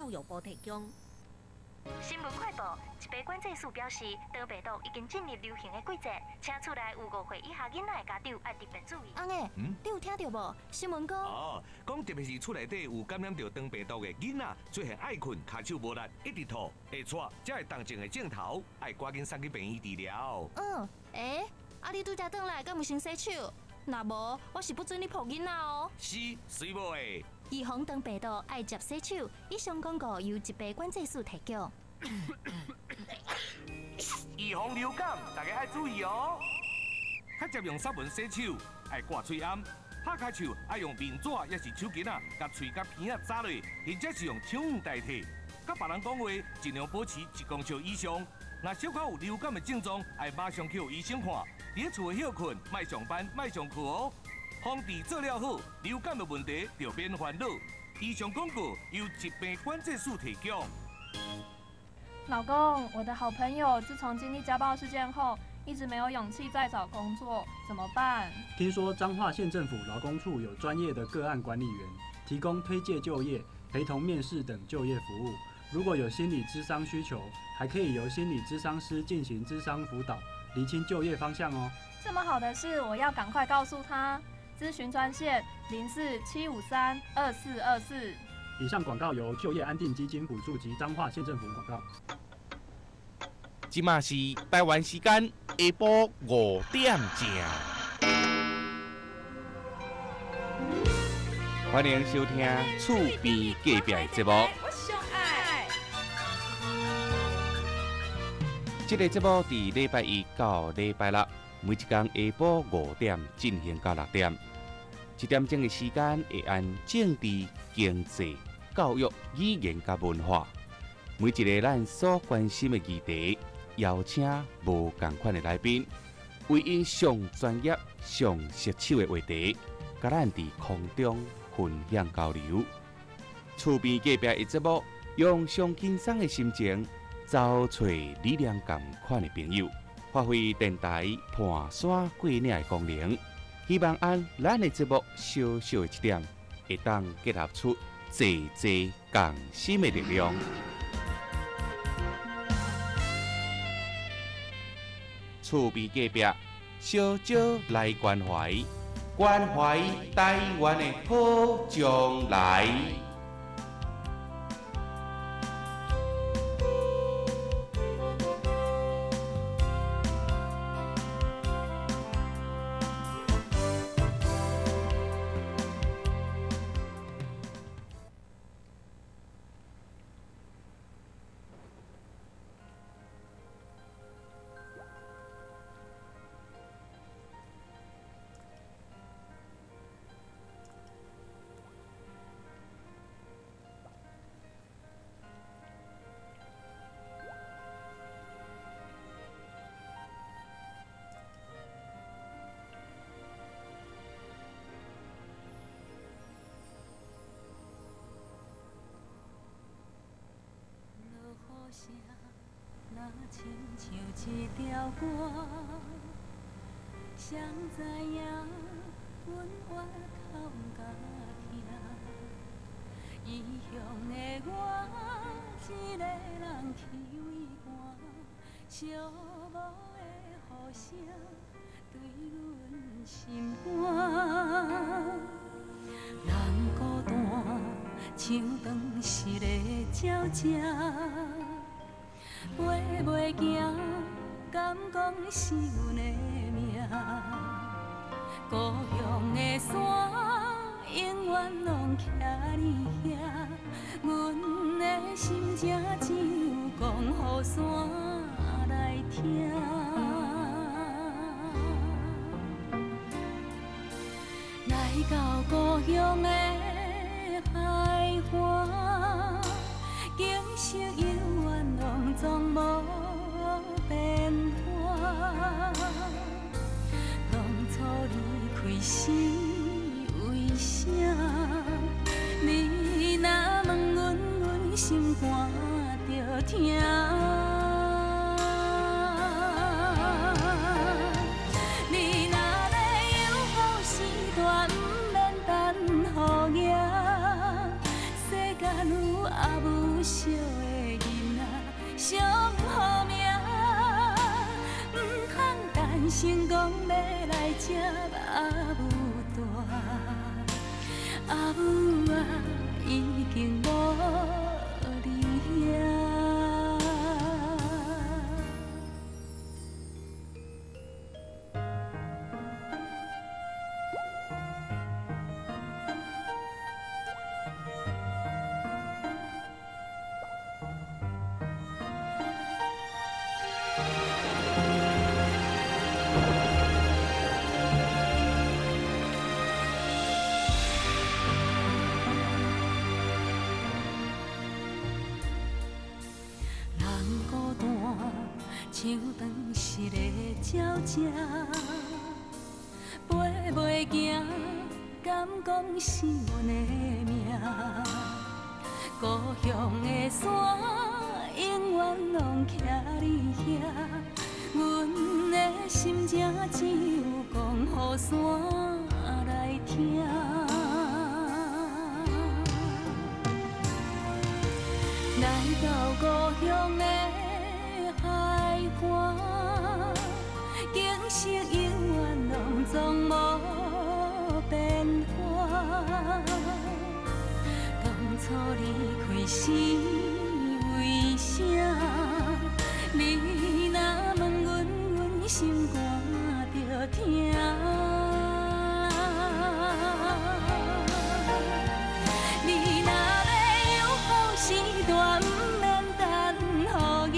教育部提供。新闻快报：疾病管制署表示，肠病毒已经进入流行的季节，请厝内有5岁以下囡仔的家长爱特别注意。翁仔，你有听著无？新闻讲哦，讲特别是厝内底有感染著肠病毒的囡仔，最近爱睏、跤手无力、一直吐、会掣，才会动静的症头，爱赶紧送去病院治疗。嗯，欸，啊你拄才转来，敢有先洗手？若无，我是不准你抱囡仔哦。是，随无的。预防肠病毒，爱捷洗手。以上广告由疾病管制署提供。预防流感，大家爱注意哦。较捷用杀蚊洗手，爱挂喙罨，拍跤手爱用面纸抑是手巾仔，共喙佮鼻仔扎落，或者是用手腕代替。佮别人讲话，尽量保持1公尺以上。若小可有流感的症状，爱马上去予医生看。伫厝的歇睏，莫上班，莫上课哦。防治做了好，流感的问题就免烦恼。以上广告由疾病管制署提供。老公，我的好朋友自从经历家暴事件后，一直没有勇气再找工作，怎么办？听说彰化县政府劳工处有专业的个案管理员，提供推介就业、陪同面试等就业服务。如果有心理咨商需求，还可以由心理咨商师进行咨商辅导，厘清就业方向哦。这么好的事，我要赶快告诉他。咨询专线04-753-2424。以上广告由就业安定基金补助及彰化县政府广告。这马是台湾时间下晡5点正，欢迎收听《厝边隔壁》的节目。这个节目伫礼拜一到礼拜六，每一天下晡5点进行到6点，一点钟的时间会按政治、经济、教育、语言佮文化，每一个咱所关心的议题，邀请无仝款的来宾，为𪜶上专业、上熟手的话题，佮咱伫空中分享交流。厝边隔壁的节目，用上轻松的心情，找揣理念仝款的朋友，发挥电台伴山过岭的功能。希望按咱的节目小小的一点，会当结合出济济共心的力量。厝边隔壁，小少来关怀，关怀台湾的好将来。亲像一条歌，谁知影阮越哭甲疼。异乡的我，一个人去畏寒，寂寞的雨声对阮心肝。人孤单，像断翅的鸟只。飞袂行，敢讲是阮的命？故乡的山，永远拢徛伫遐。阮的心情只有讲予山来听。来到故乡的海岸，景色犹原拢总无变化。当初离开是为啥？你若问阮，阮心肝就疼。你若欲游好时代，毋免等雨行，世间愈也无啥惜的囡仔上好命，毋通单身讲欲来接阿母大，阿母啊已经无伫遐。像断失的鸟只，飞袂行，敢讲是阮的命？故乡的山永远拢徛伫遐，阮的心情只有讲予山来听。来到故乡的海岸，景色永远拢总无变化。当初离开是为啥？你若问阮，阮心肝就疼。你若欲有好时代，毋免等雨行。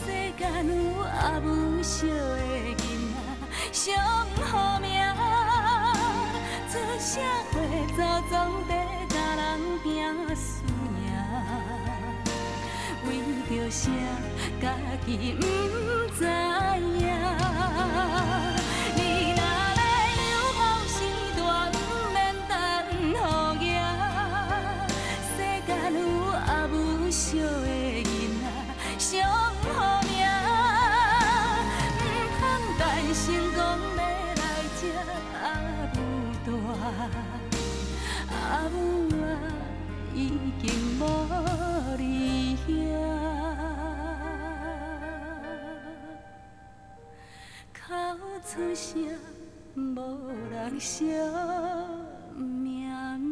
世间有阿母惜的囡仔上好命，出社会祖宗伫共人拼输赢，为著啥家己毋知影？你若欲有好时代，毋免等雨行。世间有阿母惜的囡仔上好命，毋通单身讲欲来接阿母大，阿母啊已经无伫遐。哭出声，无人惜命命。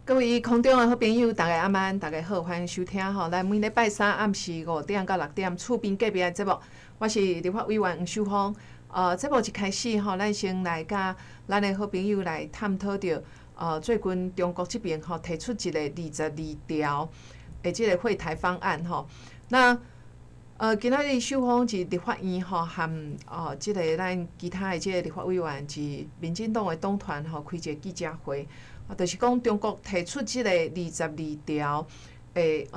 各位空中的好朋友，大家暗安，大家好，欢迎收听吼。咱每礼拜三暗时5点到6点，厝边隔壁的节目，我是立法委员黄秀芳。节目一开始吼，咱先来佮咱的好朋友来探讨著，最近中国这边吼提出一个22条的这个惠台方案吼。那今仔日秀芳伫立法院吼，和这个咱其他的这个立法委员伫民进党的党团吼开一个记者会。就是讲中国提出这个22条的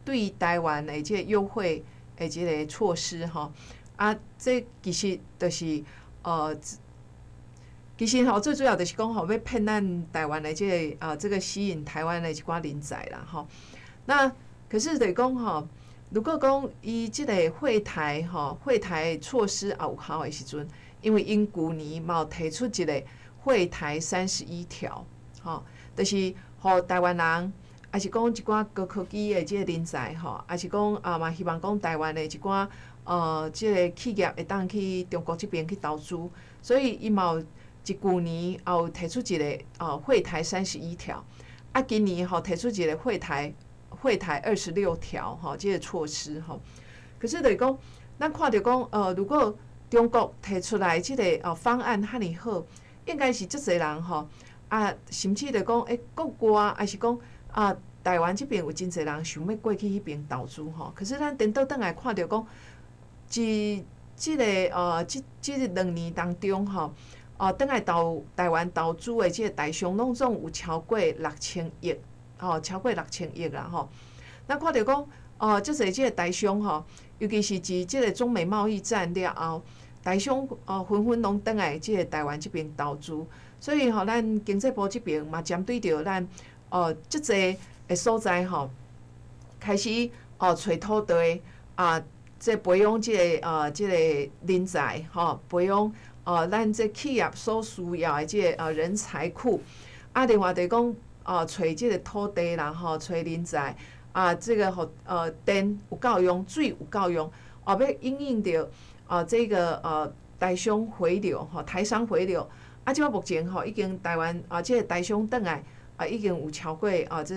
对台湾的这个优惠的这个措施吼，啊，这其实就是其实吼最主要就是讲吼欲骗咱台湾的这个这个吸引台湾的一寡人才啦吼。那可是就是讲吼，如果讲伊这个惠台吼惠台措施也有效的时阵，因为𪜶旧年嘛有提出一个惠台31条。吼，就是予台湾人，抑是讲一寡高科技的这个人才吼，抑是讲啊嘛希望讲台湾的一寡这个企业会当去中国这边去投资，所以伊嘛有一旧年也有提出一个惠台31条，啊今年吼提出一个惠台26条吼这个措施吼。可是就是讲，咱看著讲如果中国提出来这个方案遐尔好，应该是足济人吼。啊，甚至就讲，国外，抑是讲啊，台湾这边有真济人想欲过去彼边投资吼。可是咱颠倒转来看著讲，这这个这这2年当中吼，转来投台湾投资的这个台商，拢总有超过6000亿，吼，超过6000亿啦吼。咱看著讲，足济这个台商吼，尤其是自这个中美贸易战了后，台商纷纷拢转来这个台湾这边投资。所以吼，咱经济部这边嘛，针对著咱足济的所在吼，开始揣土地啊，這培養這個人才吼，培養咱這企業所需要的這個人才庫。啊，另外就是講揣這個土地啦吼，揣人才啊，這個予電有夠用，水有夠用，哦，欲因應著這個台商回流吼，台商回流。啊，這擺目前吼已經台灣啊，這個台商轉來啊，已經有超過啊，這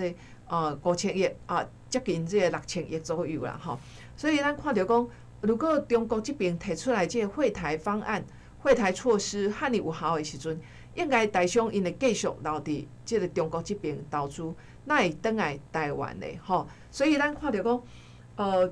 個5000億啊，接近這個6000億左右啦吼。所以咱看著講，如果中國這邊提出來這個惠台方案、惠台措施遐爾有效的時陣，應該台商𪜶會繼續留佇這個中國這邊投資，哪會轉來台灣的吼？所以咱看著講，佇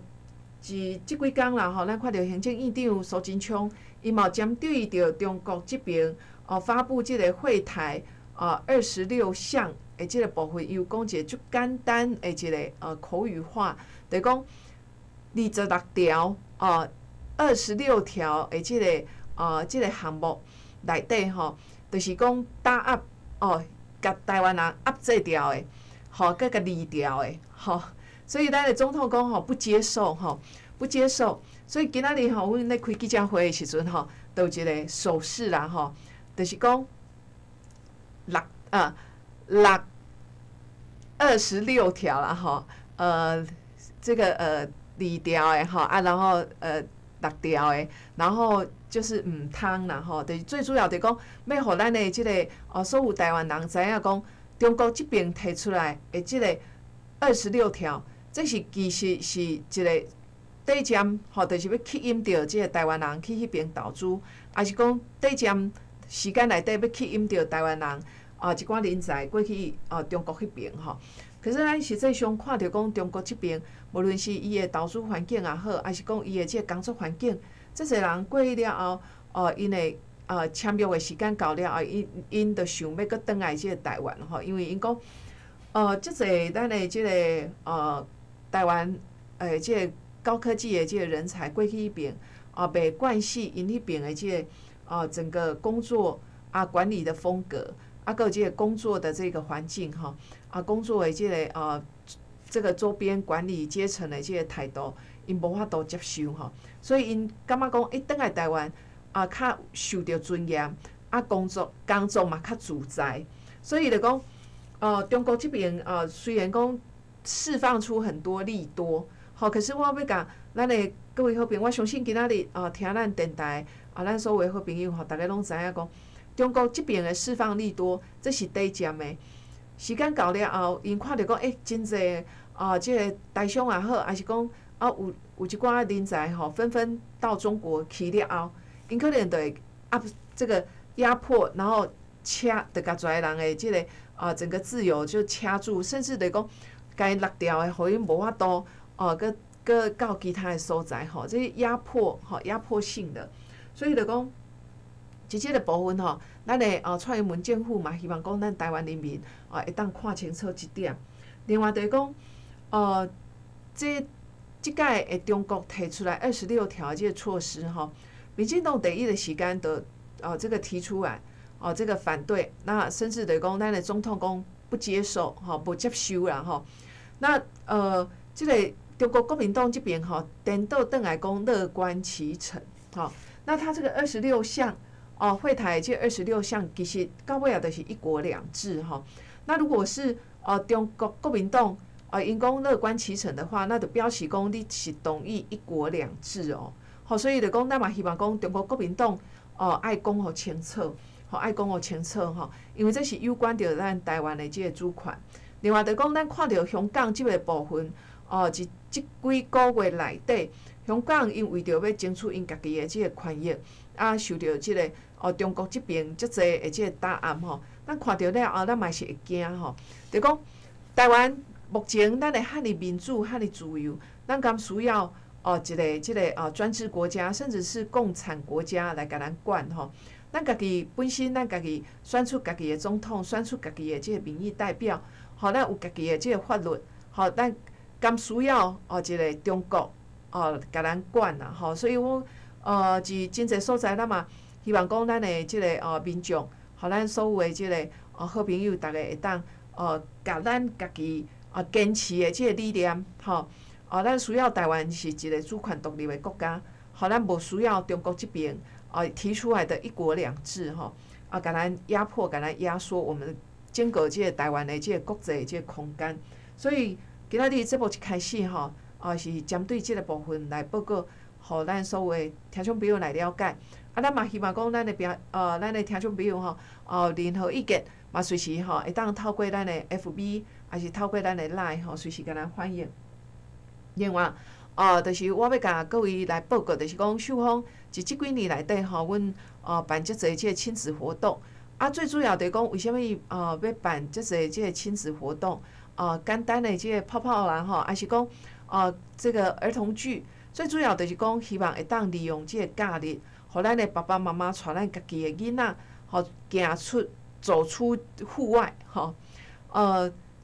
這幾工啦吼，咱看著行政院長蘇貞昌，伊嘛有針對著中國這邊發布這個惠台二十六項的這個部分，伊有講一個足簡單的一個口語化，就是講26條哦，二十六條的這個項目內底吼，就是講打壓哦，共台灣人壓制掉的，吼，閣共離掉的，吼，所以咱的總統講吼不接受吼，不接受。所以今仔日吼，阮咧開記者會的時陣吼，就有一個手勢啦吼，就是講六啊六二十六條啦吼，這個二條的吼啊，然後六條的，然後就是毋通啦吼，就是最主要就是講，欲予咱的這個所有台灣人知影講，中國這邊提出來的這個二十六條，這是其實是一個短暫吼，就是欲吸引著這個台灣人去彼邊投資，抑是講短暫時間內底欲吸引著台灣人啊一寡人才過去中國彼邊吼。可是咱實際上看著講中國這邊，無論是伊的投資環境也好，抑是講伊的這個工作環境，這濟人過去了後，𪜶會簽約的時間到了後，𪜶就想欲閣轉來這個台灣吼，因為𪜶講，這濟咱的這個台灣這個高科技的這個人才過去彼邊，袂慣勢𪜶彼邊的這個整個工作啊管理的風格，啊，閣有這個工作的這個環境吼，啊，工作的這個周邊管理階層的這個態度，𪜶無法度接受吼，所以𪜶感覺講，轉來台灣啊，較受著尊嚴，啊，工作嘛較自在，所以就講，中國這邊雖然講釋放出很多利多，吼，可是我欲共咱的各位好朋友，我相信今仔日聽咱電台啊，咱所有的好朋友吼，逐家攏知影講，中國這邊的釋放利多，這是短暫的。時間到了後，𪜶看著講，欸，真濟啊，這個台商也好，抑是講啊，有一寡人才吼，紛紛到中國去了後，𪜶可能就會壓這個壓迫，然後掐，就共跩人的這個啊，整個自由就掐住，甚至就講共𪜶勒牢的，予𪜶無法度哦，閣閣到其他的所在吼，這壓迫吼，壓迫性的，所以就講。佇這個部分吼，咱的蔡英文政府嘛，希望講咱台灣人民會當看清楚這點。另外就是講，這擺的中國提出來二十六條這個措施吼，民進黨第一個時間就這個提出來，哦這個反對，那甚至就是講咱的總統講不接受，吼無接受啦吼。那這個中國國民黨這邊吼，顛倒轉來講樂觀其成，吼。那他這個二十六項。哦，惠台這二十六項其實到尾仔就是一國兩制吼。那如果是中國國民黨𪜶講樂觀其成的話，那就表示講你是同意一國兩制哦。吼，所以就講咱嘛希望講中國國民黨愛講予清楚，吼愛講予清楚吼，因為這是有關著咱台灣的這個主權。另外就講咱看著香港這個部分，哦，佇這幾個月內底，香港𪜶為著欲爭取𪜶家己的這個權益，啊，受著這個中國這邊足濟的這個打壓吼，咱看著了後，咱嘛是會驚吼。就講台灣目前咱的遐爾民主、遐爾自由，咱敢需要一個這個專制國家，甚至是共產國家來共咱管吼？咱家己本身，咱家己選出家己的總統，選出家己的這個民意代表，吼，咱有家己的這個法律，吼，咱敢需要一個中國共咱管啊？吼，所以我佇真濟所在，咱嘛希望講咱的這個民眾，予咱所有的這個好朋友，逐家會當共咱家己堅持的這個理念，吼，哦，咱需要台灣是一個主權獨立的國家，吼，咱無需要中國這邊提出來的一國兩制，吼，啊，共咱壓迫、共咱壓縮我們整個這個台灣的這個國際這個空間。所以今仔日節目一開始，吼，是針對這個部分來報告，予咱所有的聽眾朋友來了解。啊，咱嘛希望講咱的表，咱的聽眾朋友吼，任何意見嘛隨時吼會當透過咱的 FB，抑是透過咱的 LINE 吼，隨時共咱反映。另外，就是我欲共各位來報告，就是講秀芳佇這幾年內底吼，阮辦遮濟這個親子活動。啊，最主要就是講為啥物欲辦遮濟這個親子活動？簡單的這個泡泡啦吼，抑是講這個兒童劇，最主要就是講希望會當利用這個假日，予咱的爸爸媽媽帶咱家己的囡仔，吼行出走出戶外，吼，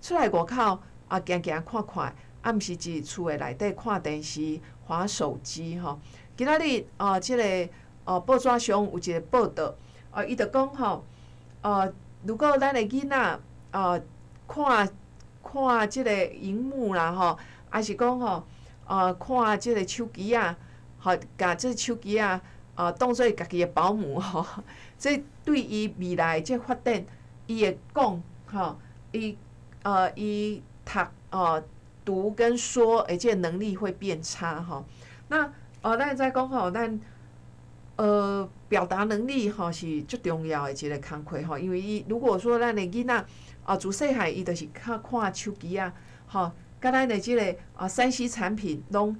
出來外口啊行行看看，啊，毋是佇厝的內底看電視、滑手機吼。今仔日啊，這個報紙上有一個報道，伊就講吼，如果咱的囡仔看看這個螢幕啦吼，抑是講吼，看這個手機仔，吼，共這個手機仔當做家己的保姆吼，這對伊未來這發展，伊會講吼，伊讀讀跟說的這個能力會變差吼。那咱知講吼，咱表達能力吼是足重要的一個工課吼，因為伊如果說咱的囡仔自細漢伊就是較看手機仔，吼，佮咱的這個3C 產品攏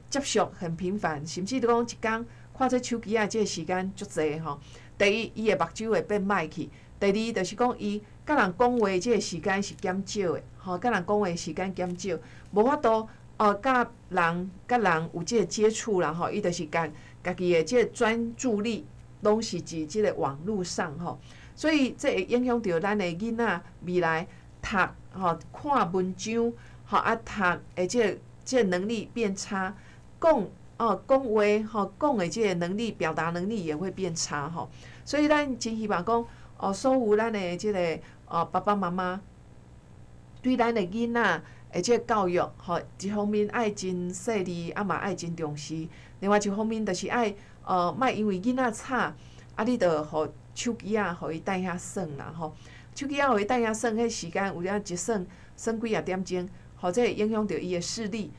接觸很頻繁，甚至講一工看這手機仔這個時間足濟吼。第一，伊的目睭會變歹去；第二，就是講伊佮人講話這個時間是減少的，吼，佮人講話時間減少，無法度佮人佮人有這個接觸啦吼，伊就是共家己的這個專注力攏是佇這個網路上吼，所以這會影響著咱的囡仔未來讀吼看文章吼讀的這個能力變差，講講話吼講的這個能力表達能力也會變差吼，所以咱真希望講所有咱的這個爸爸媽媽對咱的囡仔的這個教育吼，一方面愛真細膩，啊嘛愛真重視；另外一方面就是愛莫因為囡仔吵，啊你就予手機仔予伊帶遐耍啦吼。手機仔予伊帶遐耍，彼時間有影一耍耍幾仔點鐘，吼，這會影響著伊的視力。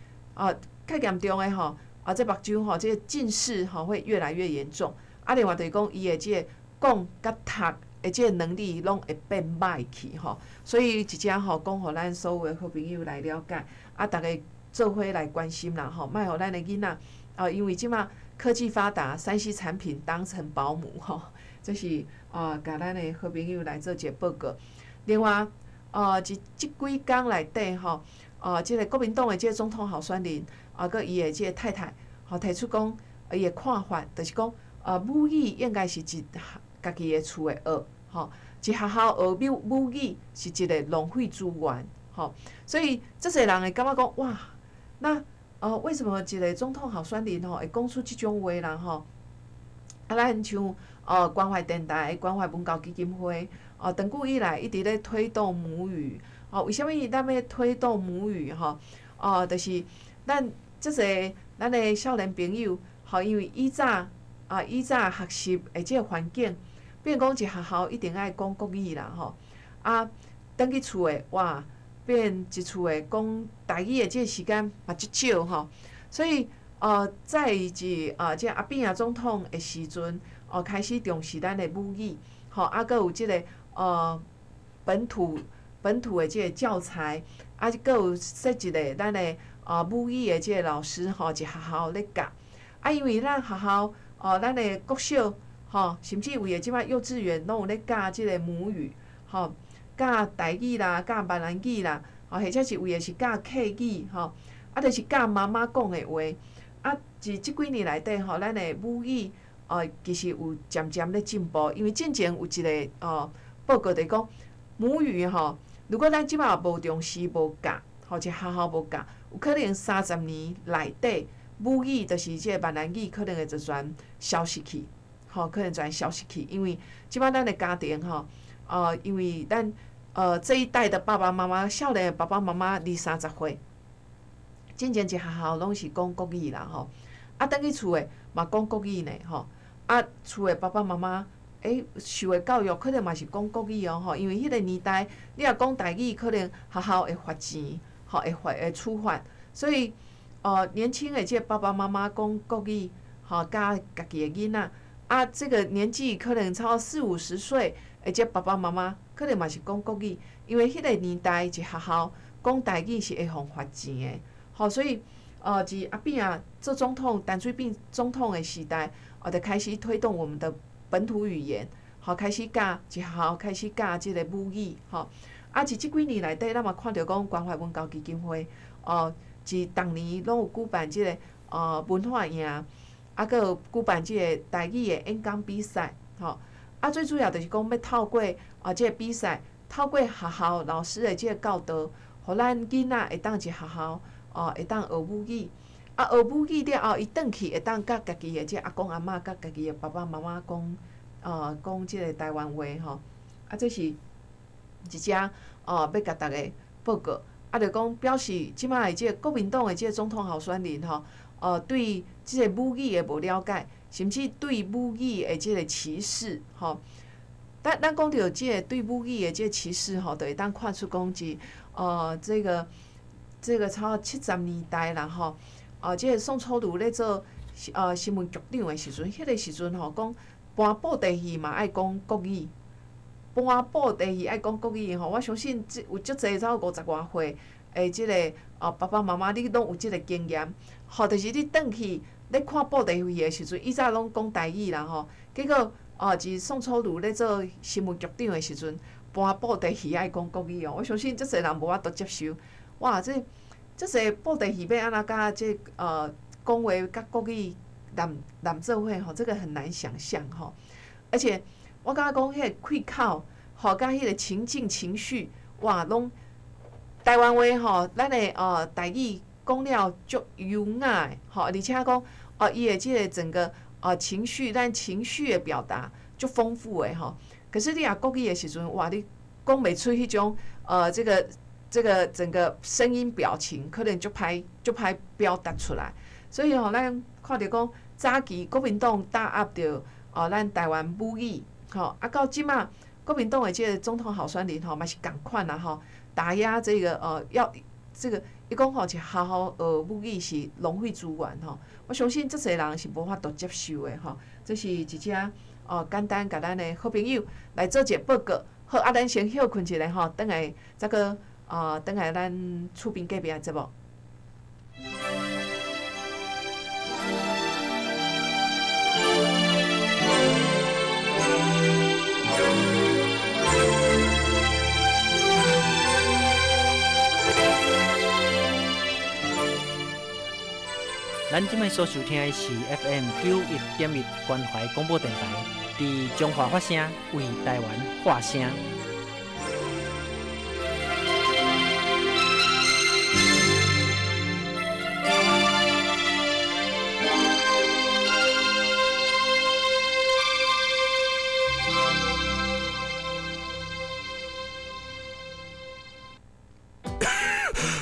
較嚴重的吼，這目睭吼，這個近視吼會越來越嚴重。啊，另外就是講伊的這個講佮讀的這個能力攏會變歹去吼。所以一遮吼講予咱所有的好朋友來了解，啊，逐家做伙來關心啦吼，莫予咱的囡仔因為這馬科技發達，3C 產品當成保姆吼，這是共咱的好朋友來做一個報告。另外，佇這幾工內底吼，這個國民黨的這個總統候選人，啊，閣伊的這個太太，吼提出講，伊的看法，就是講，母語應該是一家己的厝的學，吼，佇學校學母語是一個浪費資源，吼，所以足濟人會感覺講，哇，那為什麼一個總統候選人吼會講出這種話啦吼？啊，咱像關懷電台、關懷文教基金會，長久以來一直咧推動母語，為啥物咱欲推動母語吼？就是咱足濟咱的少年朋友，吼，因為以早以早學習的這個環境，變講佇學校一定愛講國語啦吼，啊，轉去厝的哇，變一厝的講台語的這個時間嘛足少吼，所以在佇這阿扁仔總統的時陣，開始重視咱的母語，吼，啊，閣有這個本土的這個教材，啊，閣有設一個咱的母語的這個老師吼，佇學校咧教，啊，因為咱學校咱的國小吼，甚至為的這擺幼稚園攏有咧教這個母語，吼，教台語啦，教閩南語啦，吼，或者是為的是教客語，吼，啊，就是教媽媽講的話。啊，佇這幾年內底吼，咱的母語其實有漸漸咧進步，因為進前有一個報告就講母語吼，如果咱這擺無重視無教，吼，佇學校無教，有可能30年內底母語就是這個閩南語，可能會就全消失去，吼，可能全消失去，因為這擺咱的家庭吼，因為咱這一代的爸爸媽媽，少年的爸爸媽媽二三十歲，进前伫学校拢是讲国语啦吼，啊，转去厝的嘛讲国语呢吼，啊，厝的爸爸妈妈受的教育可能嘛是讲国语哦吼，因为彼个年代你若讲台语，可能学校会罚钱，吼会罚会处罚，所以年轻的这个爸爸妈妈讲国语，吼，教家己的囡仔，啊，这个年纪可能超40、50岁，而且爸爸妈妈可能嘛是讲国语，因为彼个年代伫学校讲台语是会予罚钱的，吼，所以伫阿扁啊做总统，陈水扁总统的时代，就开始推动我们的本土语言，吼，开始教伫学校开始教这个母语，吼，啊，伫这几年内底，咱嘛看著讲关怀文教基金会，伫逐年拢有举办这个文化营，啊，阁有举办这个台语的演讲比赛，吼，啊，最主要就是讲欲透过这个比赛，透过学校老师的这个教导，予咱囡仔会当伫学校会当学母语，啊，学母语了后，伊转去会当佮家己的这个阿公阿嬷、佮家己的爸爸妈妈讲，讲这个台湾话吼，啊，这是一只欲共大家报告，啊，就讲表示这摆的这个国民党的这个总统候选人吼，对这个母语的无了解，甚至对母语的这个歧视吼。咱讲到这个对母语的这个歧视吼，就会当看出讲是这个差不多70年代啦吼，这个宋楚瑜咧做新闻局长的时阵，彼个时阵吼讲搬布袋戏嘛爱讲国语，搬布袋戏爱讲国语吼，我相信这有足济差不多50外岁的这个爸爸妈妈，你拢有这个经验，吼，就是你转去咧看布袋戏的时阵，以前拢讲台语啦吼，结果伫宋楚瑜咧做新闻局长的时阵，搬布袋戏爱讲国语哦，我相信足济人无法度接受。哇，这足济布袋戏欲按怎佮这讲话佮国语揽做伙吼，这个很难想象吼。而且我感觉讲彼个开口吼，佮彼个情境情绪，哇，拢台湾话吼，咱的台语讲了足优雅的吼，而且讲伊的这个整个情绪，咱情绪的表达足丰富的吼。可是你若国语的时阵，哇，你讲袂出彼种这个整个声音表情，可能足歹表达出来。所以吼，咱看著讲早期国民党打压著咱台湾母语，吼，啊到这马国民党的这个总统候选人吼嘛是仝款啦吼，打压这个要这个伊讲吼，是学校学母语是浪费资源吼，我相信足济人是无法度接受的吼。这是一只简单共咱的好朋友来做一个报告。好，啊，咱先歇睏一下吼，转来再阁转来咱厝边隔壁的节目。咱这摆所收听的是 FM 91.1关怀广播电台，伫彰化发声，为台湾发声。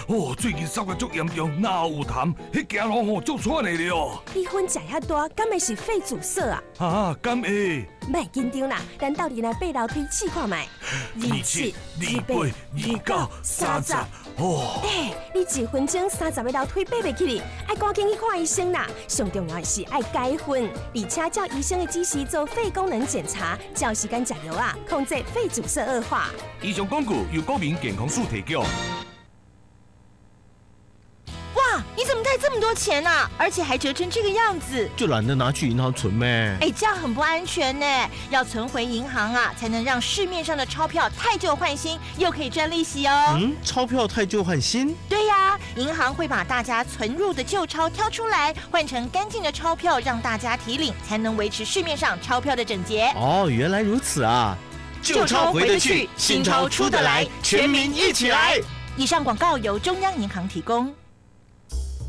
哦，最近烧甲足严重，哪有痰，彼走路吼足喘的了。你薰食遐大，敢会是肺阻塞啊？啊，敢会？莫紧张啦，咱斗阵来爬楼梯试看觅。27、28、29、30，哦。欸，你1分钟30个楼梯爬袂起哩，爱赶紧去看医生啦。上重要的是爱戒薰，而且照医生的指示做肺功能检查，照时间食药啊，控制肺阻塞恶化。以上广告由国民健康署提供。哇，你怎么带这么多钱啊？而且还折成这个样子，就懒得拿去银行存呗。哎，这样很不安全呢，要存回银行啊，才能让市面上的钞票汰旧换新，又可以赚利息哦。嗯，钞票汰旧换新？对呀，银行会把大家存入的旧钞挑出来，换成干净的钞票，让大家提领，才能维持市面上钞票的整洁。哦，原来如此啊！旧钞回得去，新钞出得来，全民一起来。以上广告由中央银行提供。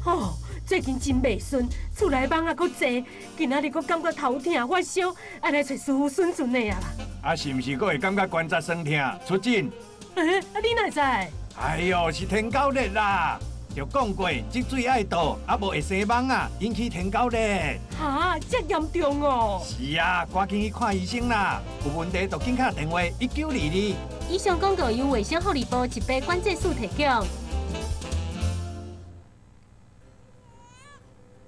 哦，最近真袂顺，厝内蠓仔阁济，今仔日阁感觉头疼发烧，爱来找师傅顺顺的啊啦。啊，是毋是阁会感觉关节酸痛、出疹？欸，啊你哪会知？哎哟，是天狗热啦！就讲过，积水爱倒，啊无会生蠓仔，引起天狗热。哈，遮严重哦！是啊，赶紧去看医生啦！有问题就紧敲电话1922。以上广告由卫生福利部疾病管制署提供。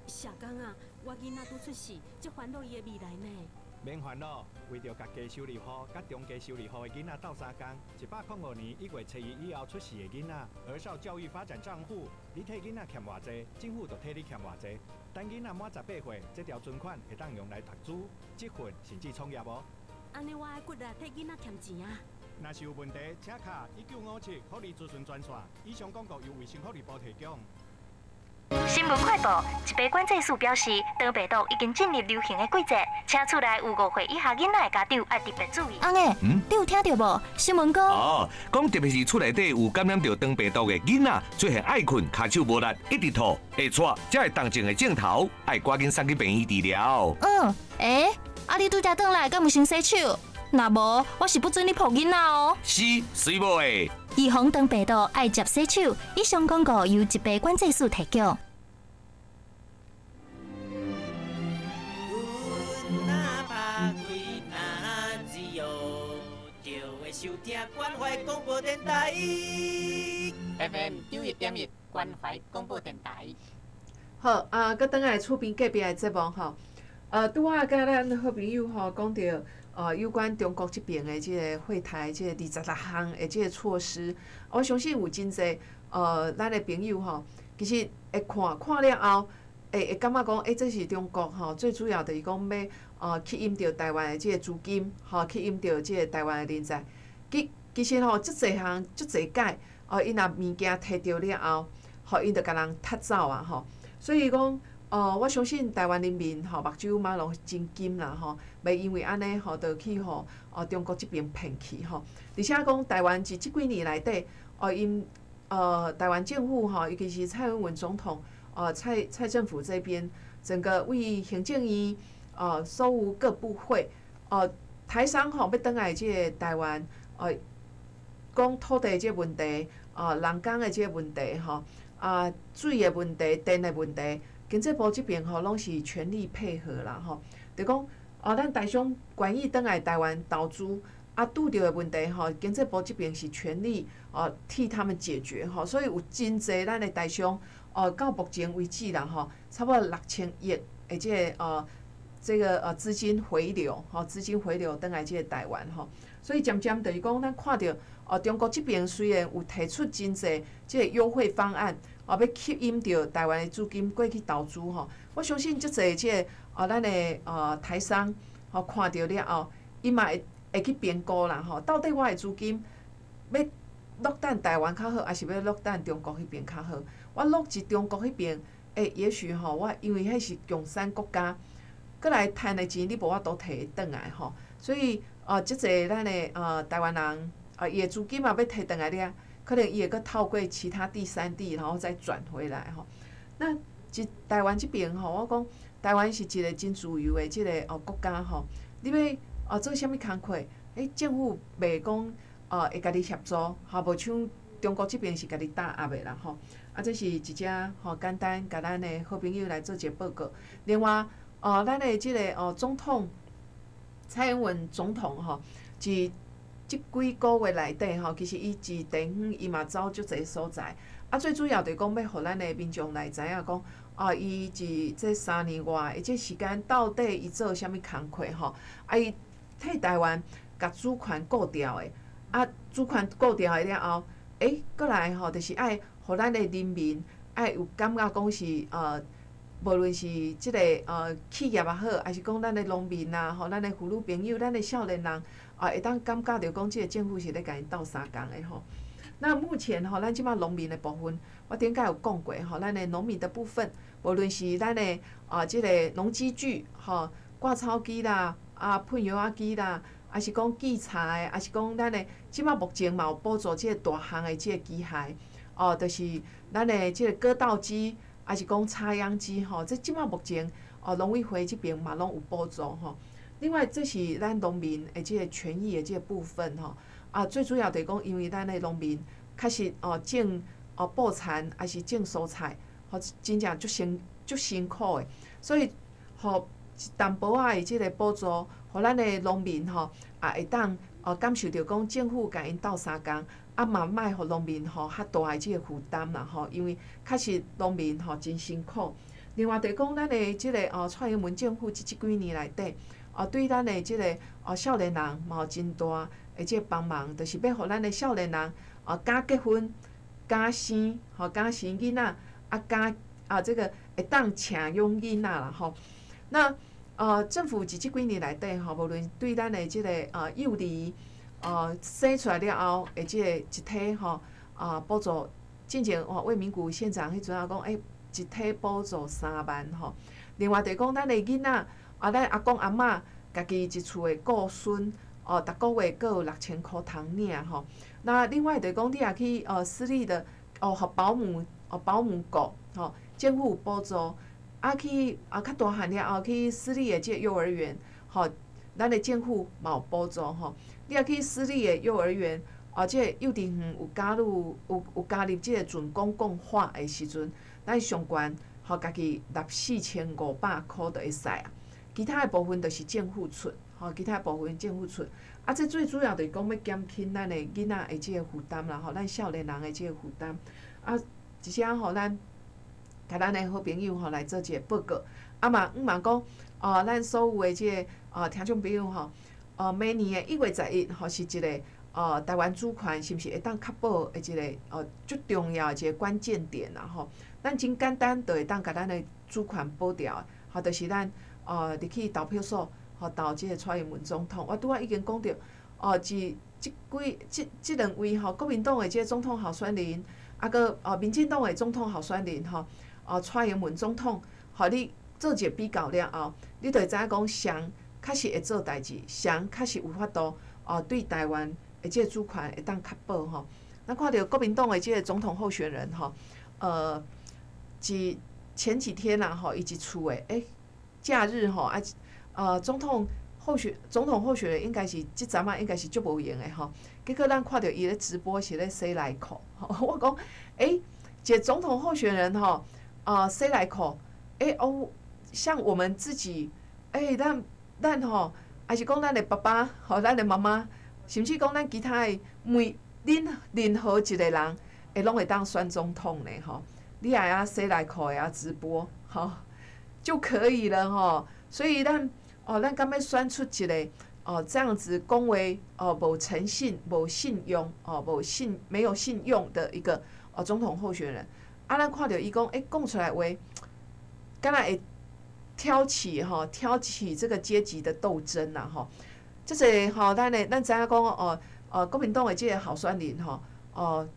社工啊，我囡仔拄出世，足烦恼伊的未来呢。免烦恼，为著共低收入户佮中低收入户的囡仔斗相共，105年1月7日以后出世的囡仔，儿少教育发展账户，你替囡仔欠偌济，政府就替你欠偌济。等囡仔满18岁，这条存款会当用来读书、积分，甚至创业哦。按呢，我爱骨力替囡仔欠钱啊！若是有问题，请敲1957福利咨询专线。以上广告由卫生福利部提供。新闻快报：疾病管制署表示，肠病毒已经进入流行的季节，请厝内有5岁以下囡仔的家长爱特别注意。翁仔，你有听著无？新闻讲哦，讲特别是厝内底有感染著肠病毒的囡仔，出现爱睏、跤手无力、一直吐、会掣，才会动静的症头，爱赶紧送去病院治疗。嗯，欸，啊你拄才转来，敢有先洗手？若无，我是不准你抱囡仔哦。是，随无的。预防肠病毒，爱捷洗手。以上广告由疾病管制署提供。收听关怀广播电台，FM 91.1关怀广播电台。好啊，阁转来厝边隔壁的节目吼，拄仔佮咱好朋友吼讲著，有关中国这边的这个惠台这个26项的这个措施，我相信有真济咱的朋友吼，其实会看看了后，会感觉讲，欸，这是中国吼，最主要就是讲欲吸引著台湾的这个资金，吼，吸引著这个台湾的人才。其实吼，足济项、足济届，哦，𪜶若物件提著了后，吼，𪜶就共人踢走啊，吼。所以讲，我相信台湾人民吼，目睭嘛拢真金啦，吼，袂因为按呢吼，就去予中国这边骗去吼。而且讲台湾伫这几年内底，哦，𪜶台湾政府吼，尤其是蔡英文总统，蔡政府这边，整个为行政院，所有各部会，台商吼欲转来这个台湾，讲土地这个问题，人工的这个问题，吼，啊，水的问题、电的问题，经济部这边吼拢是全力配合啦，吼。就讲，咱台商愿意转来台湾投资，啊，拄著的问题吼，经济部这边是全力替他们解决吼，所以有真济咱的台商，到目前为止啦吼，差不多6000亿的这个资金回流，吼，资金回流转来这个台湾吼，所以渐渐就是讲，咱看著中国这边虽然有提出真济这个优惠方案，欲吸引著台湾的资金过去投资吼，我相信足济这个咱的台商吼看著了后，伊嘛会去评估啦吼，到底我的资金欲落等台湾较好，抑是欲落等中国彼边较好？我落伫中国彼边，欸，也许吼，我因为彼是共产国家。阁来趁的钱，你无法度提转来吼，所以足济咱的台湾人伊的资金嘛欲提转来了，可能伊会阁透过其他第三地，然后再转回来吼。那这台湾这边吼，我讲台湾是一个真自由的这个国家吼，你欲做啥物工课，欸，政府袂讲会共你协助，吼，无像中国这边是共你打压的啦吼。啊，这是一只吼简单，共咱的好朋友来做一个报告。另外，咱的这个总统蔡英文总统吼，伫这几个月内底吼，其实伊伫地方伊嘛走足济所在。啊，最主要就是讲欲予咱的民众来知影讲，啊，伊伫这3年外的这时间到底伊做啥物工课吼？啊，伊替台湾共主权顾牢的，啊，主权顾牢的了后，欸，阁来吼，就是爱予咱的人民爱有感觉讲是无论是这个企业也好，抑是讲咱的农民啊，吼，咱的妇女朋友，咱的少年人啊，会当感觉著讲这个政府是咧共𪜶斗相共的吼。那目前吼，咱这摆农民的部分，我顶摆有讲过吼，咱的农民的部分，无论是咱的这个农机具吼，割草机啦，啊，喷药仔机啦，抑是讲器材，抑是讲咱的这摆目前嘛有补助这个大项的这个机械，哦，就是咱的这个割稻机。抑是讲插秧机吼，这这摆目前农委会这边嘛拢有补助吼。另外，这是咱农民的这个权益的这个部分吼。啊，最主要就是讲，因为咱的农民确实种哦布田，抑是种蔬菜，吼，真正足辛苦的。所以，予一淡薄仔的这个补助，予咱的农民吼，也会当哦感受著讲政府共𪜶斗相共，啊嘛莫予农民吼较大的这个负担啦吼，因为确实农民吼真辛苦。另外，就是讲咱的这个哦，蔡英文政府这这几年内底，哦对咱的这个哦少年人嘛有真大的这个帮忙，就是欲予咱的少年人哦敢结婚、敢生、吼敢生囡仔，啊敢啊这个会当请养囡仔啦吼。那政府伫这几年内底吼，无论对咱的这个幼儿，生出来了后的这个一体吼啊补助，进前吼魏明谷县长彼阵仔讲，欸，一体补助3万吼。另外就是讲咱的囡仔啊，咱阿公阿嬷家己一厝的顾孙哦，逐个月阁有6000箍通领吼。那另外就是讲，你若去私立的哦，予保姆哦保姆顾吼，政府有补助。啊去啊较大汉了后去私立的这个幼儿园，吼，咱的政府嘛有补助吼。你若去私立的幼儿园，哦，这个幼稚园有加入有加入这个准公共化的时阵，咱上悬吼家己纳4500箍就会使啊。其他的部分就是政府出，吼，其他的部分政府出。啊，这最主要就是讲欲减轻咱的囡仔的这个负担啦，吼，咱少年人的这个负担。啊，一些吼咱。共咱的好朋友吼来做一个报告，啊嘛，毋嘛讲，哦，咱所有的这个听众朋友吼，哦，明年的1月11吼是一个台湾主权是毋是会当确保的一个足重要的一个关键点啦吼。咱真简单就会当共咱的主权保牢，吼，就是咱入去投票所吼投这个蔡英文总统。我拄仔已经讲著，哦，这这几这这两位吼国民党的这个总统候选人，啊阁民进党的总统候选人吼。哦，蔡英文总统，予你做一个比较了后，你就会知影讲谁确实会做代志，谁确实有法度哦，对台湾的这个主权会当确保吼。咱看著国民党的这个总统候选人吼，前几天啦吼，伊一厝的假日吼啊，总统候选人应该是这阵仔应该是足无闲的吼。结果咱看著伊咧直播是咧洗内裤，我讲一个总统候选人吼。啊，洗内裤，哦，像我们自己，咱吼，还是讲咱的爸爸，吼，咱的妈妈，甚至讲咱其他的每恁任何一个人，会拢会当选总统呢，吼，你也爱洗内裤会晓直播，吼，就可以了，吼。所以咱哦，咱敢欲选出一个哦这样子讲话哦无诚信、无信用、哦无信没有信用的一个哦总统候选人。啊，咱看著伊讲，讲出来话，敢若会挑起吼，挑起这个阶级的斗争啦吼。这个吼，咱知影讲哦，国民党的这个候选人吼，哦，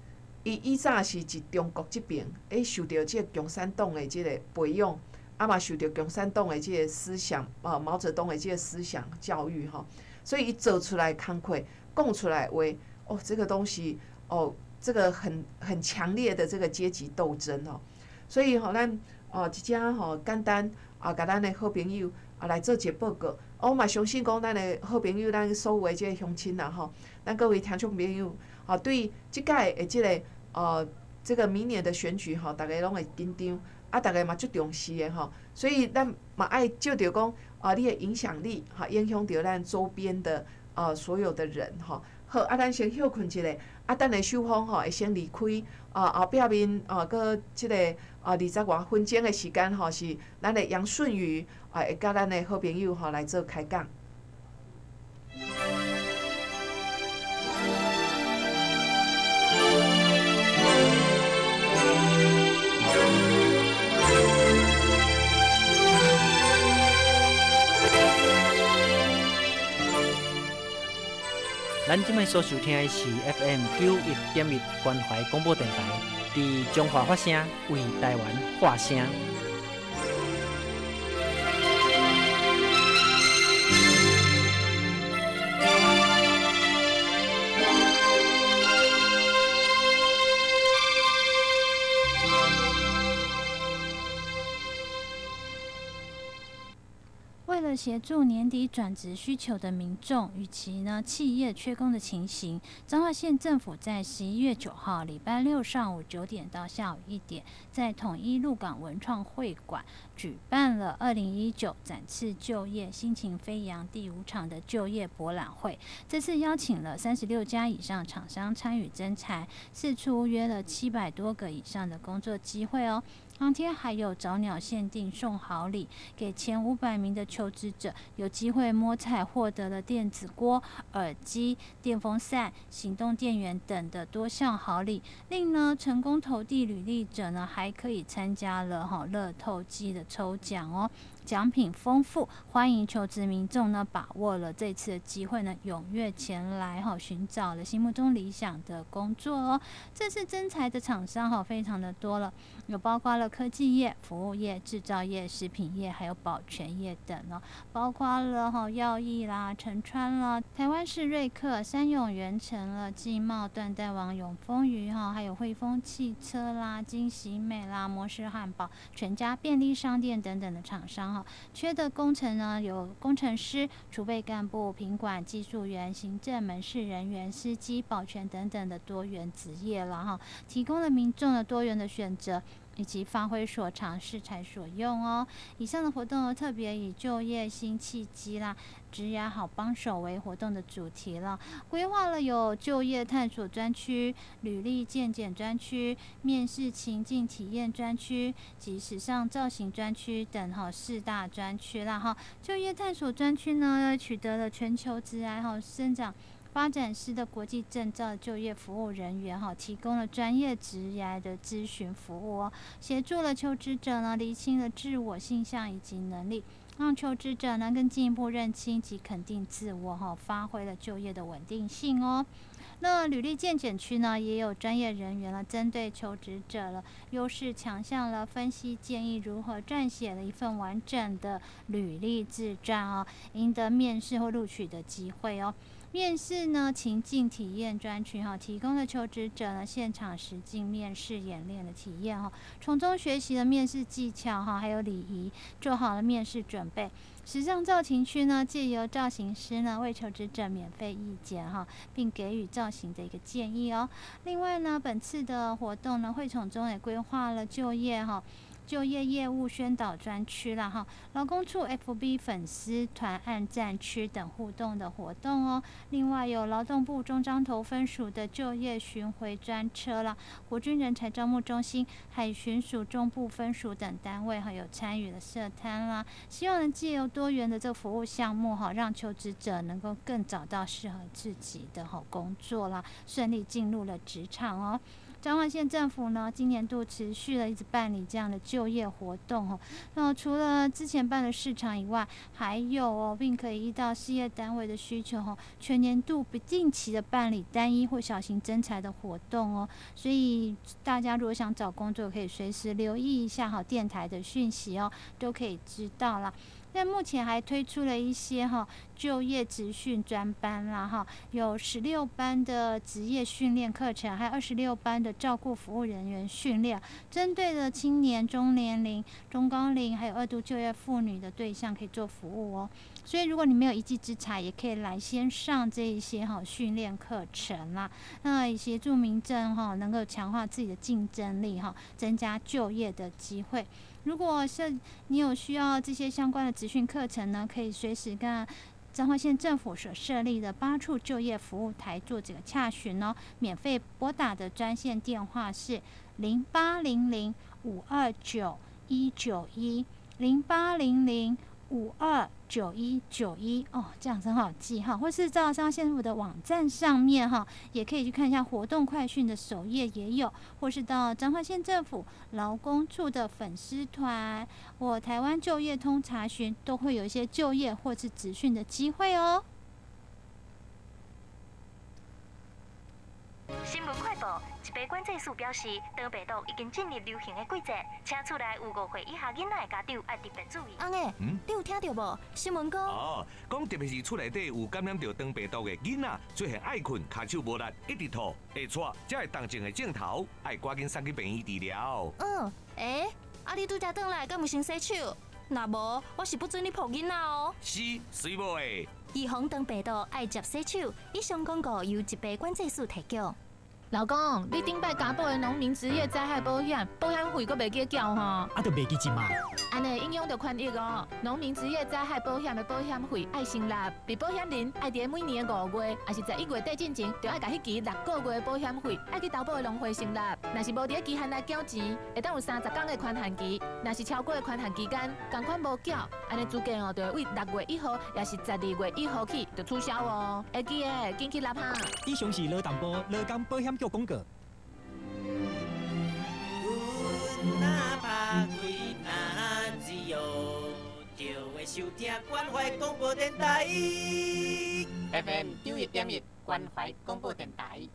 伊以早是伫中国这边，受著这个共产党的这个培养，啊嘛受著共产党的这个思想，毛泽东的这个思想教育吼，所以伊做出来工课，讲出来话，哦，这个东西，哦。这个很强烈的这个阶级斗争哦，所以吼咱哦一只吼简单啊，共咱的好朋友啊来做一个报告。我嘛相信讲咱的好朋友，咱所有的这个乡亲啦吼，咱各位听众朋友，吼对这届的这个这个明年的选举吼，逐家拢会紧张，啊，逐家嘛足重视的吼，所以咱嘛爱借著讲啊，你的影响力吼，影响著咱周边的所有的人吼。好，啊，咱先歇睏一下，啊，等下秀芳吼会先离开，啊，后壁面啊，阁这个啊20外分钟的时间吼，是咱的杨顺宇啊，会佮咱的好朋友吼来做开讲。咱这摆所收听的是 FM 91.1关怀广播电台，伫中华发声，为台湾发声。为了协助年底转职需求的民众，以及呢企业缺工的情形，彰化县政府在11月9号礼拜六上午9点到下午1点，在统一鹿港文创会馆举办了2019展翅就业心情飞扬第五场的就业博览会。这次邀请了36家以上厂商参与征才，释出约了700多个以上的工作机会哦。当天还有早鸟限定送好礼，给前500名的求职者有机会摸彩获得了电子锅、耳机、电风扇、行动电源等的多项好礼。另呢，成功投递履历者呢，还可以参加了哈乐透机的抽奖哦。奖品丰富，欢迎求职民众呢把握了这次的机会呢，踊跃前来哈寻找了心目中理想的工作哦。这次征才的厂商哈非常的多了，有包括了科技业、服务业、制造业、食品业，还有保全业等哦，包括了哈耀义啦、成川啦、台湾士瑞克、三永元成了、济茂、缎带王、永丰余哈，还有汇丰汽车啦、金喜美啦、摩斯汉堡、全家便利商店等等的厂商哈。缺的工程呢，有工程师、储备干部、品管、技术员、行政、门市人员、司机、保全等等的多元职业了哈，提供了民众的多元的选择，以及发挥所长、适才所用哦。以上的活动特别以就业新契机啦、职涯好帮手为活动的主题了，规划了有就业探索专区、履历健检专区、面试情境体验专区及时尚造型专区等哈四大专区啦哈。就业探索专区呢，取得了全球职涯哈生长发展师的国际证照就业服务人员哈，提供了专业职涯的咨询服务哦，协助了求职者呢厘清了自我性向以及能力，让求职者呢更进一步认清及肯定自我哈，发挥了就业的稳定性哦。那履历健检区呢，也有专业人员了，针对求职者了优势强项了分析建议如何撰写了一份完整的履历自传哦，赢得面试或录取的机会哦。面试呢情境体验专区哈，提供了求职者呢现场实境面试演练的体验哈，从中学习了面试技巧哈，还有礼仪，做好了面试准备。时尚造型区呢，借由造型师呢为求职者免费义剪哈，并给予造型的一个建议哦。另外呢，本次的活动呢，会场中也规划了就业哈。就业业务宣导专区啦，哈，劳工处 FB 粉丝团按赞区等互动的活动哦。另外有劳动部中彰投分署的就业巡回专车啦，国军人才招募中心、海巡署中部分署等单位哈有参与了设摊啦，希望能借由多元的这个服务项目哈，让求职者能够更找到适合自己的好工作啦，顺利进入了职场哦。彰化县政府呢，今年度持续的一直办理这样的就业活动哦。那除了之前办的市场以外，还有哦，并可以依照事业单位的需求哦，全年度不定期的办理单一或小型征才的活动哦。所以大家如果想找工作，可以随时留意一下哈电台的讯息哦，都可以知道啦。那目前还推出了一些哈就业职训专班啦哈，有16班的职业训练课程，还有26班的照顾服务人员训练，针对了青年、中年龄、中高龄还有二度就业妇女的对象可以做服务哦。所以如果你没有一技之才，也可以来先上这一些哈训练课程啦，那也协助民众哈能够强化自己的竞争力哈，增加就业的机会。如果是你有需要这些相关的职训课程呢，可以随时跟彰化县政府所设立的八处就业服务台做这个洽询哦。免费拨打的专线电话是0800529191，0800529191哦，这样子很好记哈。或是到彰化县政府的网站上面哈，也可以去看一下活动快讯的首页也有，或是到彰化县政府劳工处的粉丝团或台湾就业通查询，都会有一些就业或是职训的机会哦。新闻快报：一个管制署表示，当病毒已经进入流行的季节，请厝内有5岁以下囡仔的家长爱特别注意。翁仔，你有听著无？新闻讲哦，讲特别是厝内底有感染著肠病毒的囡仔，出现爱睏、跤手无力、一直吐、会喘，才会动静的症头，爱赶紧送去病院治疗。欸，啊你拄才转来，敢有先洗手？若無，我是不准你抱囡仔哦。是，水某的。預防腸病毒，愛捷洗手。以上廣告由疾病管制署提供。老公，你頂擺加保的農民職業災害保險，保險費閣袂記繳吼？啊，著袂記一嘛。按呢影響著權益哦。農民職業災害保險的保險費愛先納，被保險人愛佇每年的5月，抑是11月底進前，就愛共彼期6個月的保險費愛去投保的農會先納。若是無佇期限內繳錢，會當有30天的寬限期；若是超過寬限期間，仝款無繳，按呢資格哦，就會為6月1號，抑是12月1號起就取消哦。會記得，緊去納哈。以上是勞動部勞工保險局廣告。阮若拍開哪只哟，就會收聽關懷廣播電臺。 FM 91.1關懷廣播電臺。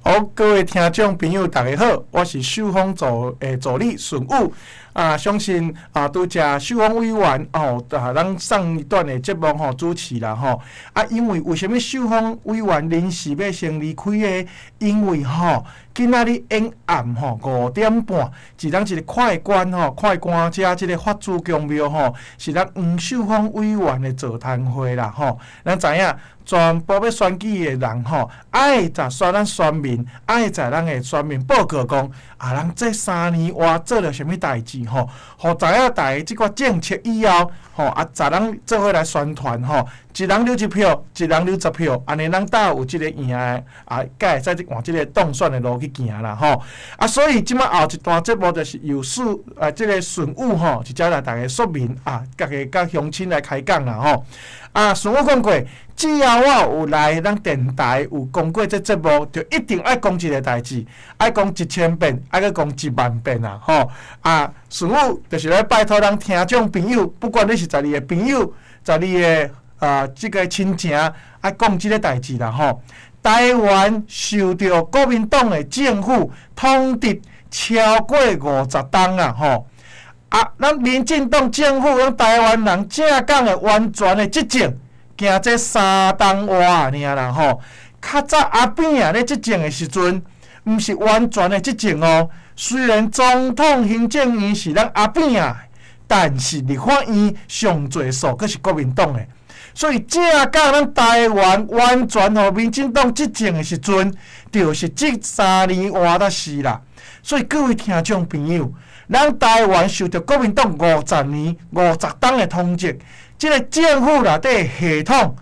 好，各位聽眾朋友，大家好，我是秀峰助理順武啊，相信啊，拄才秀峰委員哦，啊，咱上一段的節目吼主持啦吼啊，因為為啥物秀峰委員臨時欲先離開的？因為吼，今仔日演暗吼5點半，是咱一個快官吼，快官遮這個法主公廟吼，是咱黃秀峰委員的座談會啦吼，咱知影。全部欲選舉的人吼，愛在選咱選民，愛在咱的選民報告講，啊，咱這3年外做了啥物代誌吼，予知影大家這個政策以後吼，啊，在咱做伙來宣傳吼，一人留1票，一人留10票，按呢咱才有這個贏的，啊，才會使往這個當選的路去行啦吼。啊，所以這擺後一段節目就是由這個順武吼，直接來大家說明啊，家己佮鄉親來開講啦吼。啊，順武講過，只要我有來咱電台有講過這節目，就一定愛講一個代誌，愛講1000遍，愛閣講10000遍啊！吼啊，順武就是來拜託咱聽眾朋友，不管你是在你的朋友，在你的啊這個親情，愛講這個代誌啦吼。台灣受著國民黨的政府統治超過50冬啊！吼。啊，咱民進黨政府，咱台灣人正港的完全的執政，行這3冬外爾啦吼。較早阿扁啊咧執政的時陣，毋是完全的執政哦。雖然總統行政院是咱阿扁啊，但是立法院上濟數閣是國民黨的，所以正港咱台灣完全予民進黨執政的時陣，就是這3年外才是啦。所以各位聽眾朋友，咱台灣受著國民黨50年、50冬的統治，這個政府內底系統、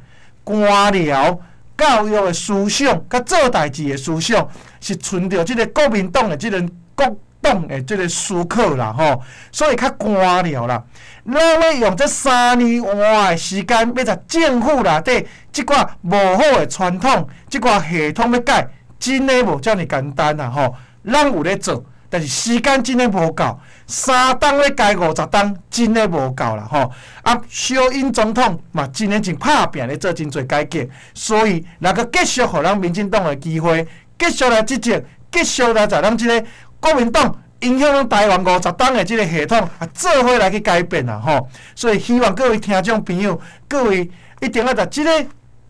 官僚、教育的思想、佮做代誌的思想，是存著這個國民黨的這個國黨的這個思考啦吼，所以較官僚啦。咱欲用這3年外的時間，欲佇政府內底這寡無好的傳統、這寡系統欲改，真的無遮爾簡單啦吼。咱有咧做。但是時間真的無夠，3冬咧改50冬，真的無夠啦吼。啊，小英總統嘛，真的真拍拚咧做真濟改革，所以若閣繼續予咱民進黨的機會，繼續來執政，繼續來在咱這個國民黨影響咱台灣50冬的這個系統啊，做伙來去改變啦吼。所以希望各位聽眾朋友，各位一定愛共這個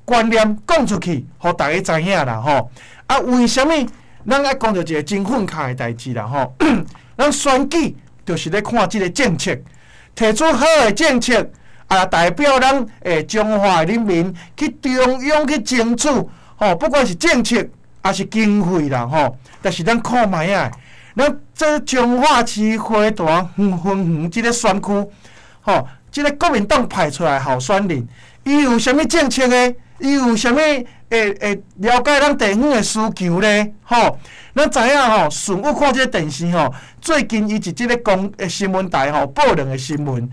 觀念講出去，予大家知影啦吼。啊，為啥物？咱愛講著一個真憤慨的代誌啦吼！咱選舉就是咧看這個政策，提出好的政策，啊，代表咱彰化的人民去中央去爭取吼，不管是政策抑是經費啦吼。但是咱看覓仔，咱這彰化市花壇分園這個選區，吼，這個國民黨派出來候選人，伊有啥物政策呢？伊有啥物會了解咱地方的需求咧？吼，咱知影吼，順武看這個電視吼，最近伊佇這个公新聞台吼報兩個新聞，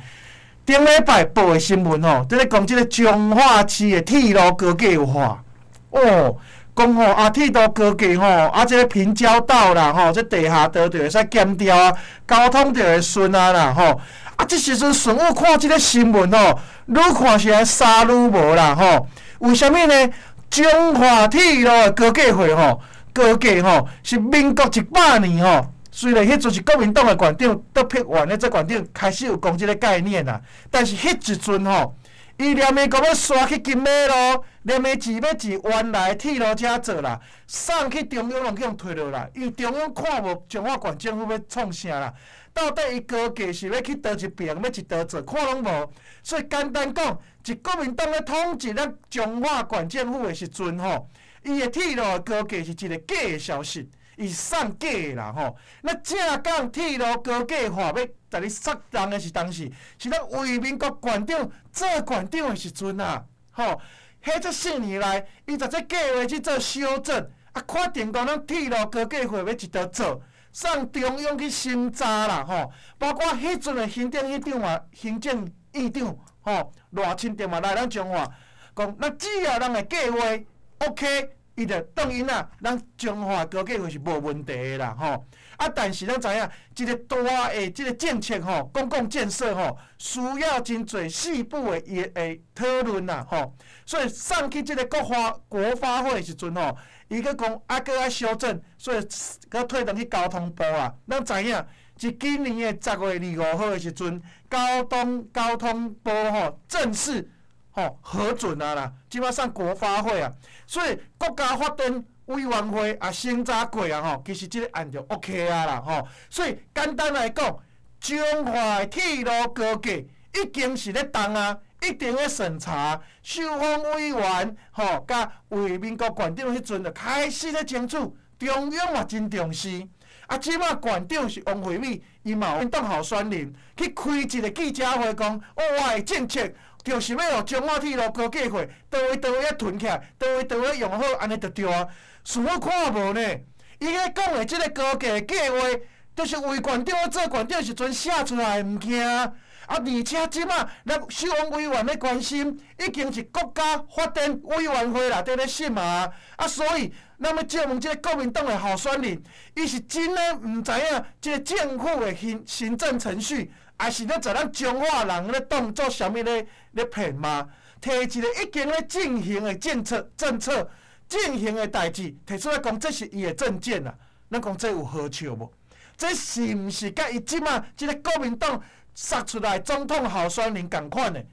頂禮拜報的新聞吼，佇咧講這個彰化市的鐵路高架化，哦，講吼啊鐵路高架吼，啊這個平交道啦吼，這地下道就會使減掉啊，交通就會順啊啦吼。啊，這時陣順武看這個新聞吼，愈看是來沙愈無啦吼。為啥物呢？彰化鐵路的高架化吼，高架吼是民國100年吼，雖然彼陣是國民黨的縣長杜必源咧做縣長，開始有講這個概念啦，但是彼一陣吼，伊連的講欲徙去金馬路，連的是欲佇原來鐵路遮做啦，送去中央攏去予退落來，因為中央看無彰化縣政府欲創啥啦，到底伊高架是欲去佗一爿，欲一佗做，看攏無。所以簡單講，一國民黨咧統治咱彰化縣政府的時陣吼，伊的鐵路的高架是一個假的消息，伊是送假的啦吼。那正港鐵路高架化欲共你殺人的是當時，是咱魏民國縣長做縣長的時陣啊，吼。彼這4年來，伊就這計劃去做修正，啊，確定講咱鐵路高架化欲一佗做。送中央去審查啦，吼，包括彼陣的行政院長嘛，行政院長吼賴清德嘛來咱彰化，講咱只要人的計劃 OK，伊就當因啊，咱彰化高架化是無問題的啦，吼。啊，但是咱知影，一個大的這個政策吼，公共建設吼，需要真濟細部的會討論啦，吼。所以送去這個國發會的時陣吼，伊閣講啊，閣愛修正，所以閣退轉去交通部啊。咱知影，是今年的10月25號的時陣，交通部吼正式吼核准啊啦，這擺送國發會啊，所以國家發展委員會也審查過啊吼，其實這個案就 OK 啊啦吼。所以簡單來講，彰化的鐵路高架已經是咧動啊。一定咧審查，秀峰委員吼，佮魏民國縣長彼陣就開始咧爭取，中央嘛真重視。啊，這擺縣長是王惠美，伊嘛有黨候選人去開一個記者會，講哦，我的政策就是欲予彰化鐵路高架化，佗位佗位仔囤起來，佗位佗位用好，按呢就對啊。想我看無呢？伊咧講的這個高架計劃，就是魏縣長做縣長時陣寫出來的物件。啊！而且這擺咱秀峰委員咧關心，已經是國家發展委員會內底咧審啊！啊，所以咱欲借問這個國民黨的候選人，伊是真的毋知影這個政府的行政程序，還是咧在咱彰化人咧當做啥物咧騙嗎？提一個已經咧進行的政策進行的代誌，提出來講這是伊的政見啊！咱講這有好笑無？這是毋是佮伊這擺這個國民黨殺出來總統候選人仝款的，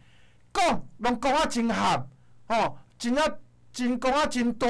講攏講啊真含，吼，真啊真講啊真大，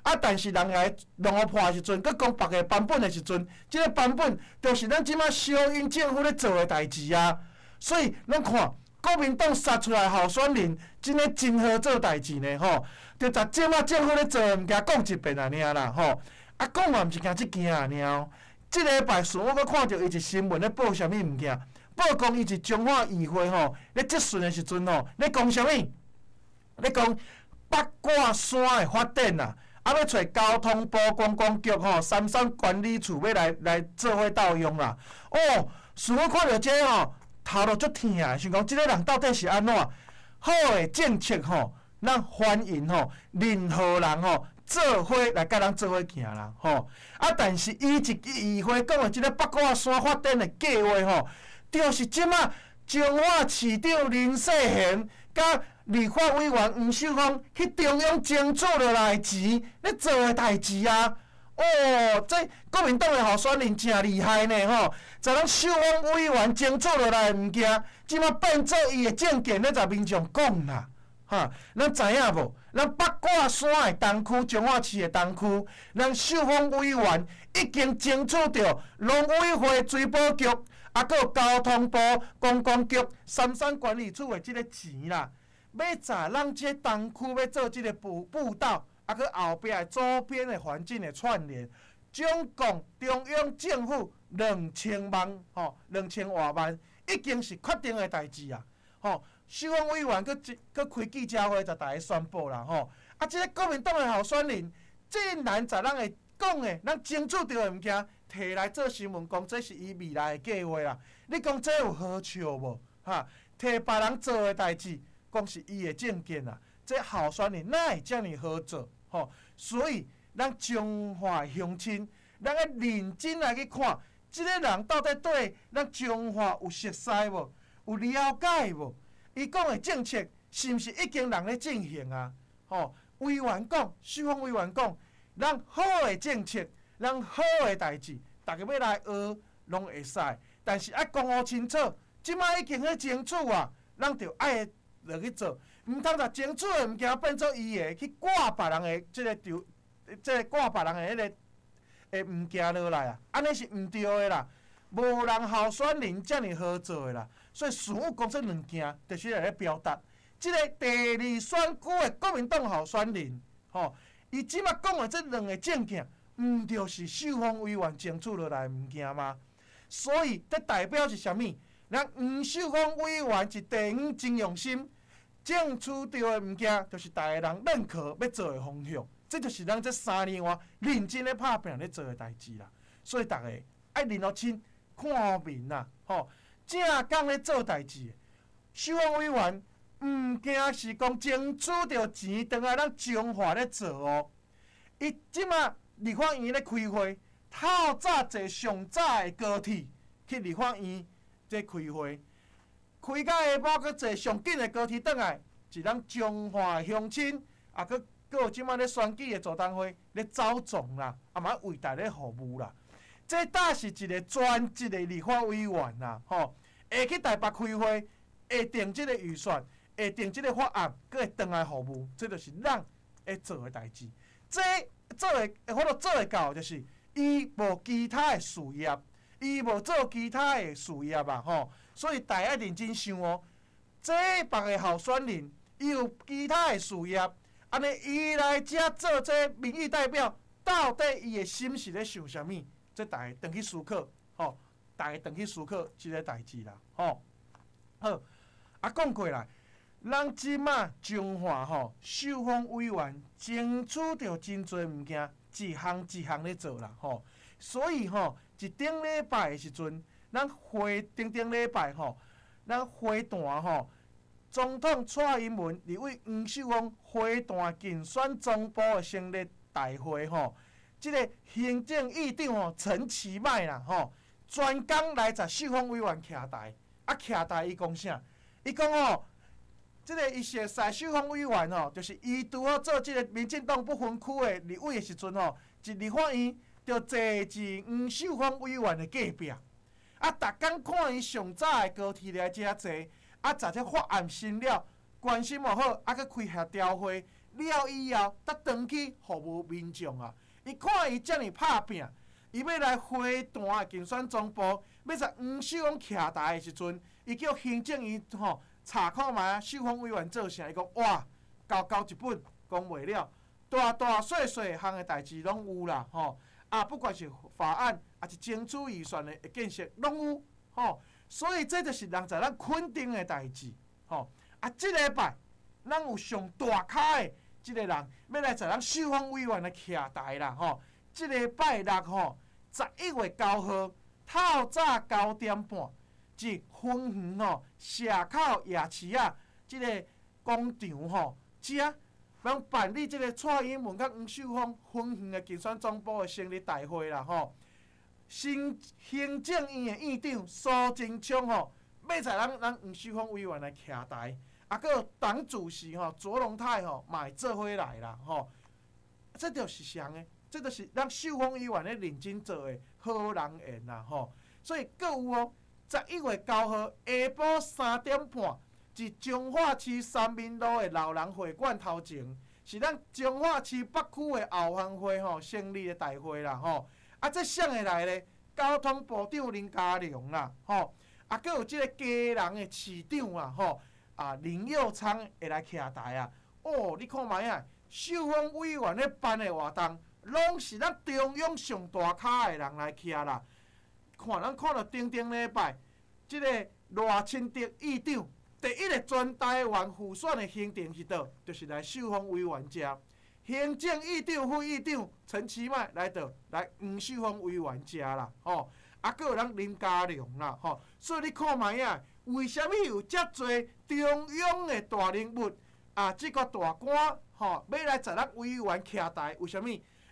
啊！但是人來弄予破的時陣，閣講別个版本的時陣，這個版本就是咱這擺小英政府咧做的代誌啊。所以咱看國民黨殺出來候選人，真的真好做代誌呢，吼！就十這擺政府咧做的物件講一遍啊爾啦，吼！啊，講嘛毋是驚這件啊爾。這禮拜四我閣看著伊一新聞咧報啥物物件。報講伊是彰化議會吼，咧質詢的時陣吼，咧講啥物？咧講八卦山的發展啊，啊欲揣交通部觀光局吼，三山管理處欲來做伙鬥用啦。哦，是我看著這個吼，頭路足疼的，想講這個人到底是按怎？好的政策吼，咱歡迎吼，任何人吼做伙來佮咱做伙行啦吼。啊，但是伊一議會講的這個八卦山發展的計劃吼。就是這馬彰化市長林世賢佮立法委員黃秀峰去中央爭取落來的錢咧做的代誌啊！哦，這國民黨的候選人誠厲害呢吼！在咱秀峰委員爭取落來的物件，這馬變做伊的政見咧，在民眾講啦，哈！咱知影無？咱八卦山的東區，彰化市的東區，咱秀峰委員已經爭取著農委會水保局。啊，閣有交通部觀光局三山管理處的這個錢啦，欲在咱這東區欲做這個步道，啊，閣後壁的周邊的環境的串聯，總共中央政府2000萬吼，2000外萬，已經是確定的代誌啊！吼，秀峰委員閣開記者會，就逐家宣布啦吼。啊，這個國民黨的候選人竟然在咱的講的，咱爭取著的物件。提來做新聞，講這是伊未來的計劃啦。你講這有好笑無？哈，提別人做的代誌，講是伊的政見啦。這候選人哪會遮爾好做？吼，所以咱彰化鄉親，咱愛認真來去看，這個人到底對咱彰化有熟似無？有了解無？伊講的政策是毋是已經人咧進行啊？吼，委員講，秀峰委員講，咱好的政策。咱好的代誌，逐家欲來學，攏會使。但是愛講予清楚，這擺已經咧爭取啊，咱就愛落去做，毋通共爭取的物件變做伊的去掛別人的這個丟，這個掛別人的彼個的物件落來啊，按呢是毋對的啦。无人候选人遮尔好做的啦。所以顺武讲这两件，就是来咧表达，这个第二选区的国民党候选人，吼，伊这马讲的这两个政见，毋就是秀芳委员争取落来的物件吗？所以这代表是啥物？咱黄秀芳委员是地方真用心，争取著的物件，就是逐个人认可欲做的方向。这就是咱这3年外认真咧拍拼咧做的代志啦。所以逐个爱认予清，看面啦，吼，正港咧做代志。秀芳委员毋惊是讲争取著钱，转来咱彰化咧做哦。伊这马立法院咧开会，透早坐上早的高铁去立法院这开会，开到下晡，阁坐上紧的高铁转来，是咱彰化的乡亲，啊，阁阁有这马咧选举的座谈会咧走总啦，啊嘛为大咧服务啦。这搭是一个专职的立法委员啦，吼，会去台北开会，会定这个预算，会定这个法案，阁会转来服务，这就是咱会做的代志。这做会，法度做会到，就是伊无其他的事业，伊无做其他的事业啊，吼，所以大家认真想哦。这别个候选人，伊有其他的事业，按呢伊来遮做这民意代表，到底伊的心是咧想啥物？这大家转去思考，吼，大家转去思考这个代志啦，吼。好，啊，讲过来，咱这马彰化吼，秀芳委员争取著真济物件，一项一项咧做啦，吼。所以吼，一顶礼拜的时阵，咱会顶顶礼拜吼，咱会谈吼，总统蔡英文立委黄秀芳会谈竞选总部的成立大会吼，这个行政院长吼陈其迈啦吼，专工来踮秀芳委员徛台，啊徛台伊讲啥？伊讲吼，这个伊熟似秀芳委员吼，就是伊拄好做这个民进党不分区的立委的时阵吼，一立法院就坐伫黄秀芳委员的隔壁，啊，逐工看伊上早的高铁来遮坐，啊，踮这法案审了，关心无好，啊，阁开协调会了以后，才转去服务民众啊。伊看伊遮尔拍拼，伊欲来会谈竞选总部，欲踮黄秀芳徛台的时阵，伊叫行政院吼查看觅秀芳委员做啥，伊讲哇，厚厚一本讲袂了，大大细细项的代志拢有啦，吼。啊，不管是法案，抑是争取预算的建设，拢有吼。所以这就是人在咱肯定的代志，吼。啊，这礼拜咱有上大咖的这个人，欲来踮咱秀芳委员来徛台啦，吼。这个拜六吼，11月9号，透早9点半，伫芬园吼社口夜市仔这个广场吼，遮。咱办理这个蔡英文佮黄秀芳芬园的竞选总部的成立大会啦，吼。新行政院的院长苏贞昌吼，欲踮咱黄秀芳委员来徛台，啊，阁有党主席吼卓荣泰吼嘛会做伙来啦，吼。这就是啥个？这就是咱秀芳委员咧认真做的好人缘啦，吼。所以阁有哦，11月9号下晡3点半。伫彰化市三民路的老人会馆头前，是咱彰化市北区的后援会吼成立的大会啦吼。啊，这谁会来咧？交通部长林佳龙啦吼，啊，阁有这个基隆的市长啊吼，啊林右昌会来徛台啊。哦，你看觅啊，秀芳委员咧办的活动，拢是咱中央上大咖的人来徛啦。看咱看著顶顶礼拜，这个赖清德院长。第一个全台湾辅选的行程是佗，就是来秀芳委员遮。行政院长、副院长陈其迈来佗，来黄秀芳委员遮啦，吼。啊，阁有咱林佳龙啦，吼。所以你看觅啊，为啥物有遮济中央的大人物啊？这个大官吼，欲来踮咱委员徛台？为啥物？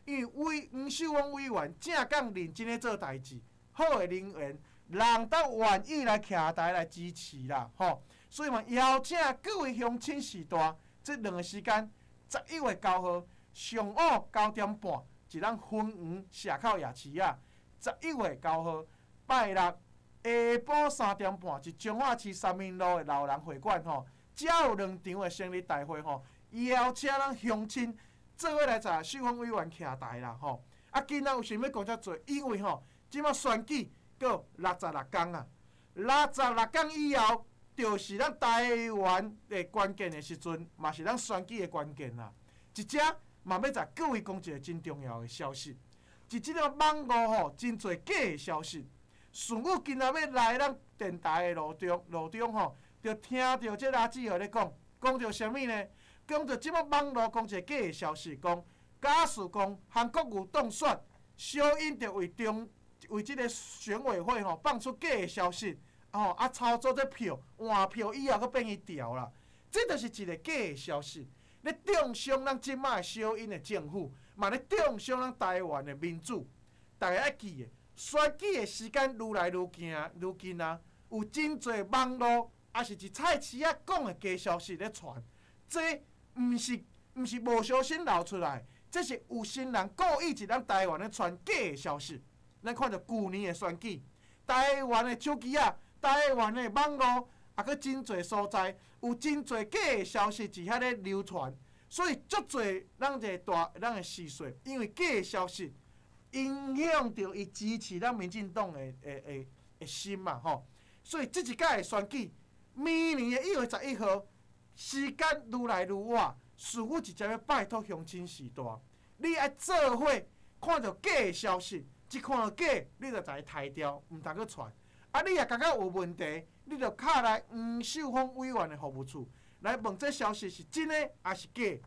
因为黄秀芳委员正港认真咧做代志，好的人缘，人都愿意来徛台来支持啦，吼。所以嘛，邀请各位乡亲序大，这两个时间，11月9号上午9点半，是咱芬园社口夜市仔。11月9号拜六下晡3点半，是彰化市三民路的老人会馆吼，遮有两场的成立大会吼，邀请咱乡亲做伙来踮秀芳委员徛台啦吼。啊，今仔为啥物讲遮济？因为吼，这马选举閣66工啊！66工以後，就是咱台灣的關鍵的時陣，嘛是咱選舉的關鍵啊！一遮嘛欲共各位講一个真重要的消息，佇這个網路吼，真濟假的消息。順武今仔欲來咱電台的路中吼，就聽著這阿姊號咧講，講著啥物呢？講著這擺網路講一个假的消息，講假使講韓國瑜當選，小英就為這个選委會吼放出假的消息，吼啊操作這票換票以後，閣變伊調啦。這就是一个假的消息，咧中傷咱這擺小英的政府，嘛咧中傷咱台灣的民主。大家愛記的，選舉的時間愈來愈近愈近啊，有真濟網路，抑是佇菜市仔講的假消息咧傳，這毋是無小心流出來，這是有心人故意佇咱台灣咧傳假的消息。咱看著舊年的選舉，台灣的手機仔、台灣的網路，抑閣真濟所在有真濟假的消息佇遐咧流傳，所以足濟咱一个大咱的時勢，因為假的消息影響著伊支持咱民進黨的心嘛吼。所以這一屆的選舉，明年的1月11號，時間愈來愈晚，師傅直接欲拜託鄉親序大，你愛做伙看著假的消息，一看著假，你就共伊刣掉，毋通閣傳。啊，你若感覺有問題，你就敲來黃秀芳委員的服務處來問這消息是真的抑是假。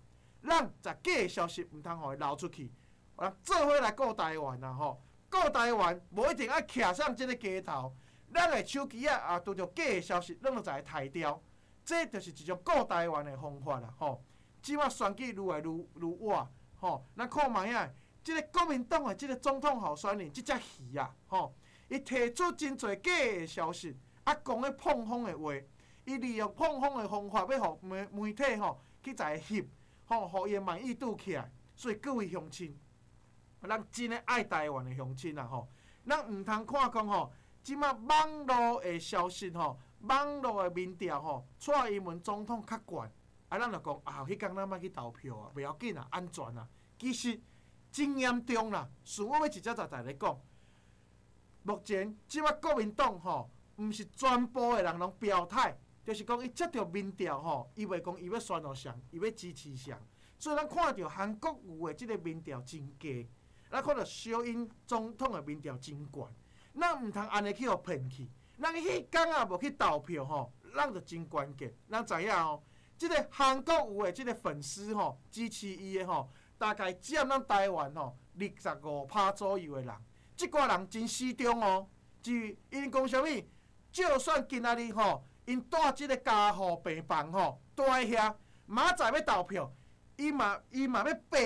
咱共假的消息毋通予伊流出去，咱做伙來顧台灣啊吼！顧台灣無一定愛徛上這个街頭，咱的手機仔也拄著假的消息，咱就共伊刣掉。這就是一種顧台灣的方法啦吼！這擺選舉愈來愈晚吼，咱看覓仔，這个國民黨的這个總統候選人，這隻魚啊吼，伊提出真濟假的消息，啊，講咧膨風的話，伊利用膨風的方法，欲予媒體吼去共伊翕，吼，予伊的滿意度起來。所以各位鄉親，咱真的愛台灣的鄉親啊吼，咱毋通看講吼，這擺網路的消息吼，網路的民調吼，蔡英文總統較懸，啊，咱就講啊，彼工咱莫去投票啊，袂要緊啊，安全啊。其實真嚴重啦，恕我欲直接在咧講。目前這擺國民黨吼，毋是全部的人攏表態，就是講伊接著民調吼，伊袂講伊欲選予誰，伊欲支持誰。所以咱看著韓國瑜的這个民調真低，咱看著小英總統的民調真懸，咱毋通按呢去予騙去。咱彼工仔無去投票吼，咱就真關鍵。咱知影哦，這个韓國瑜的這个粉絲吼，支持伊的吼，大概佔咱台灣吼25%左右的人。這寡人真死忠哦，就𪜶講啥物？就算今仔日吼，𪜶蹛這个加護病房吼，蹛佇遐，明仔載欲投票，伊嘛欲爬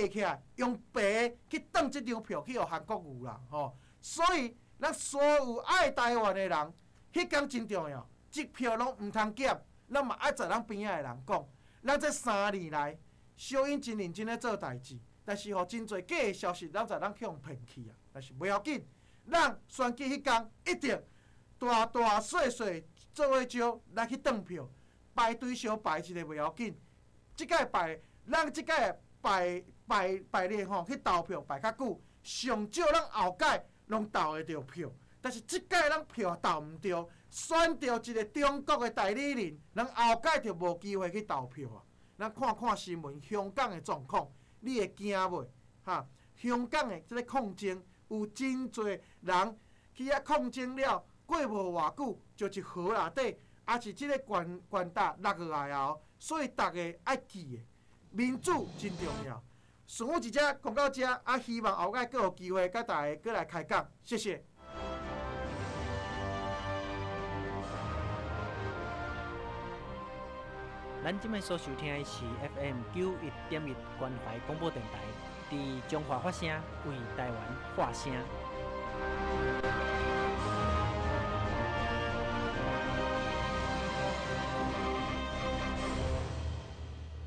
起來，用爬去轉這張票去予韓國瑜啦吼。所以，咱所有愛台灣的人，彼工真重要，一票攏毋通減。咱嘛愛共咱邊仔的人講，咱這3年來，小英真認真咧做代誌，但是予真濟假的消息，咱才咱去予騙去啊！但是袂要緊，咱選舉彼工一定大大細細做伙招來去轉票，排隊相排一个袂要緊，這擺排，咱這擺排排排列吼去投票排較久，上少咱後擺攏投會著票，但是這擺咱票投毋著，選著一个中國的代理人，咱後擺就無機會去投票啊！咱看看新聞，香港的狀況，你會驚袂？哈？香港的這个抗爭有真濟人去遐抗爭了，過無偌久就佇河內底，抑是這个懸懸塔落落來啊！所以逐家愛記的，民主真重要。順武一只講到遮，啊，希望後擺閣有機會佮大家閣來開講，謝謝。咱這擺所收聽的是 FM 91.1關懷廣播電臺，佇彰化發聲，為台灣發聲。